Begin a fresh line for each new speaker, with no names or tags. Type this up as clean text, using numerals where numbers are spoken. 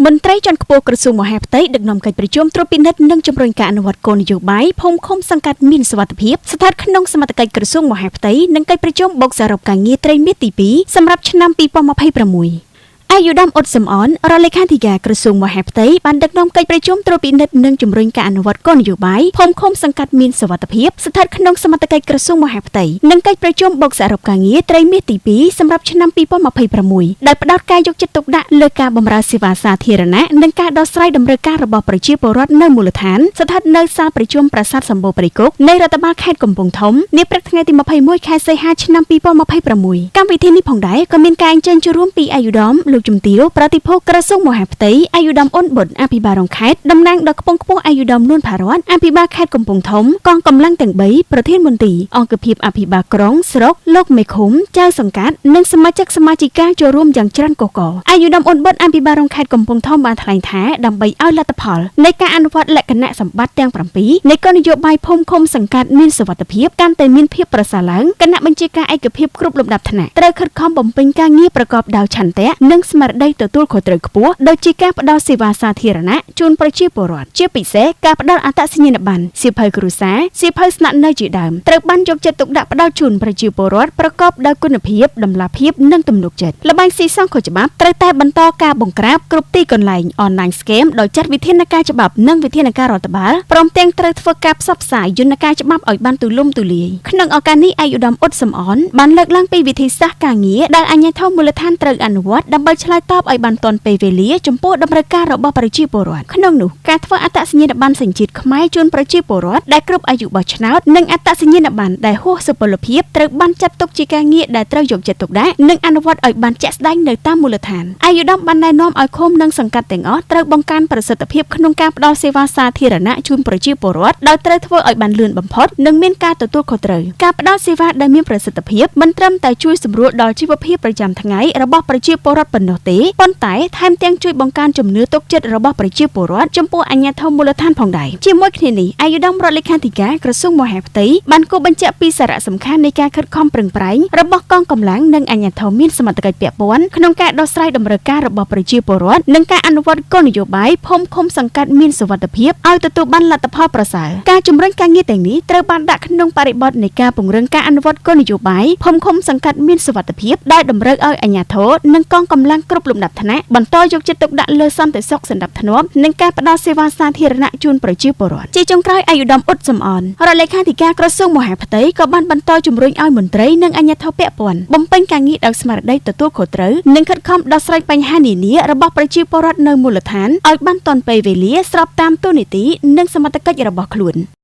មន្ត្រីជាន់ខ្ពស់ក្រសួងមហាផ្ទៃដឹកនាំកិច្ចប្រជុំត្រួតពិនិត្យនិងជំរុញការអនុវត្តគោលនយោបាយភូមិឃុំសង្កាត់មានសុវត្ថិភាពស្ថិតក្នុងសមត្ថកិច្ចក្រសួងមហាផ្ទៃនិងកិច្ចប្រជុំបូកសរុបការងារត្រីមាសទី2សម្រាប់ឆ្នាំ2026អាយុដាមអ៊ុតសំអនរដ្ឋលេខាធិការក្រសួងមហាផ្ទៃបានដឹកនាំកិច្ចប្រជុំត្រួតពិនិត្យនិងជំរុញការអនុវត្តគោលនយោបាយភូមិឃុំសង្កាត់មានសុវត្ថិភាពស្ថិតក្នុងសមត្ថកិច្ចក្រសួងមហាផ្ទៃនិងកិច្ចប្រជុំបូកសរុបការងារត្រីមាសទី2សម្រាប់ឆ្នាំ2026ដែលផ្ដោតការយកចិត្តទុកដាក់លើការបម្រើសេវាសាធារណៈនិងការដោះស្រាយតម្រូវការរបស់ប្រជាពលរដ្ឋនៅមូលដ្ឋានស្ថិតនៅសាលប្រជុំប្រាសាទសម្បូរព្រៃគុកនៃរដ្ឋបាលខេត្តកំពង់ធំនាព្រឹកថ្ងៃទី21ខែសីហាឆ្នាំ2026កម្មវិធីនេះផងដែរក៏មានការអញ្ជើញចូលរួមពីអាយុដាមលោកជំទាវប្រតិភូក្រសួងមហាផ្ទៃអាយុដាមអ៊ុនបុត្រអភិបាលរងខេត្តតំណាងដល់ខ្ពង់ខ្ពស់អាយុដាមនួនផារ័ត្នអភិបាលខេត្តកំពង់ធំកងកម្លាំងទាំង3ប្រធានមន្ទីរអង្គភាពអភិបាលក្រុងស្រុកលោកមេឃុំចៅសង្កាត់និងសមាជិកសមាជិកាចូលរួមយ៉ាងច្រើនកុះករអាយុដាមអ៊ុនបុត្រអភិបាលរងខេត្តកំពង់ធំបានថ្លែងថាដើម្បីឲ្យលទ្ធផលនៃការអនុវត្តលក្ខណៈសម្បត្តិទាំង7នៃគោលនយោបាយភូមិឃុំសង្កាត់មានសុវត្ថិភាពកាន់តែមានភាពប្រសើរឡើងគណៈបញ្ជាការឯកភាពគ្រប់លំដាប់ថ្នាក់ត្រូវខិតខំបំពេញការងារប្រកបដោយឆន្ទៈនិងស្មារតីទទួលខុសត្រូវខ្ពស់ដូចជាការផ្ដល់សេវាសាធារណៈជូនប្រជាពលរដ្ឋជាពិសេសការផ្ដល់អត្តសញ្ញាណប័ណ្ណសៀវភៅគ្រួសារសៀវភៅស្នាក់នៅជាដើមត្រូវបានយកចិត្តទុកដាក់ផ្ដល់ជូនប្រជាពលរដ្ឋប្រកបដោយគុណភាពតម្លាភាពនិងទំនុកចិត្តល្បែងស៊ីសងខុសច្បាប់ត្រូវតែបន្តការបង្ក្រាបគ្រប់ទីកន្លែងអនឡាញស្កេមដោយចាត់វិធានការច្បាប់និងវិធានការរដ្ឋបាលព្រមទាំងត្រូវធ្វើការផ្សព្វផ្សាយយន្តការច្បាប់ឲ្យបានទូលំទូលាយក្នុងឱកាសនេះអាយុដាមអ៊ុតសំអនបានលើកឡើងពីវិធីសាស្ត្រការងារដែលអាជ្ញាធរមូលដ្ឋានត្រូវអនុវត្តដើម្បីឆ្លើយតបឲ្យបានទាន់ពេលវេលាចំពោះតម្រូវការរបស់ប្រជាពលរដ្ឋក្នុងនោះការធ្វើអត្តសញ្ញាណប័ណ្ណសញ្ជាតិខ្មែរជូនប្រជាពលរដ្ឋដែលគ្រប់អាយុបោះឆ្នោតនិងអត្តសញ្ញាណប័ណ្ណដែលហួសសុពលភាពត្រូវបានចាត់ទុកជាការងារដែលត្រូវយកចិត្តទុកដាក់និងអនុវត្តឲ្យបានជាក់ស្ដែងនៅតាមមូលដ្ឋានអាយុដាមបានណែនាំឲ្យឃុំនិងសង្កាត់ទាំងអស់ត្រូវបង្កើនប្រសិទ្ធភាពក្នុងការផ្ដល់សេវាសាធារណៈជូនប្រជាពលរដ្ឋដោយត្រូវធ្វើឲ្យបានលឿនបំផុតនិងមានការទទួលខុសត្រូវការផ្ដល់សេវាដែលមានប្រសិទ្ធភាពមិនត្រឹមតែជួយសម្រួលដល់ជីវភាពប្រចាំថ្ងៃរបស់ប្រជាពលរដ្ឋប៉ុណ្ណោះទេប៉ុន្តែថែមទាំងជួយបង្កើនជំនឿទុកចិត្តរបស់ប្រជាពលរដ្ឋចំពោះអាជ្ញាធរមូលដ្ឋានផងដែរជាមួយគ្នានេះអាយុដាមរដ្ឋលេខាធិការក្រសួងមហាផ្ទៃបានគូបញ្ជាក់ពីសារៈសំខាន់នៃការខិតខំប្រឹងប្រែងរបស់កងកម្លាំងនិងអាជ្ញាធរមានសមត្ថកិច្ចពាក់ព័ន្ធក្នុងការដោះស្រាយតម្រូវការរបស់ប្រជាពលរដ្ឋនិងការអនុវត្តគោលនយោបាយភូមិឃុំសង្កាត់មានសុវត្ថិភាពឲ្យទទួលបានលទ្ធផលប្រសើរការជំរុញការងារទាំងនេះត្រូវបានដាក់ក្នុងបរិបទនៃការពង្រឹងការអនុវត្តគោលនយោបាយភូមិឃុំសង្កាត់មានសុវត្ថិភាពដែលតម្រូវឲ្យអាជ្ញាធរនិងកងកម្លាំងគ្រប់លំដាប់ថ្នាក់បន្តយកចិត្តទុកដាក់លើសន្តិសុខសណ្ដាប់ធ្នាប់និងការផ្ដល់សេវាសាធារណៈជូនប្រជាពលរដ្ឋជាចុងក្រោយអាយុដាមអ៊ុតសំអនរដ្ឋលេខាធិការក្រសួងមហាផ្ទៃក៏បានបន្តជំរុញឲ្យមន្ត្រីនិងអាជ្ញាធរពាក់ព័ន្ធបំពេញការងារដោយស្មារតីទទួលខុសត្រូវនិងខិតខំដោះស្រាយបញ្ហានានារបស់ប្រជាពលរដ្ឋនៅមូលដ្ឋានឲ្យបានទាន់ពេលវេលាស្របតាមតួនាទីនិងសមត្ថកិច្ចរបស់ខ្លួន។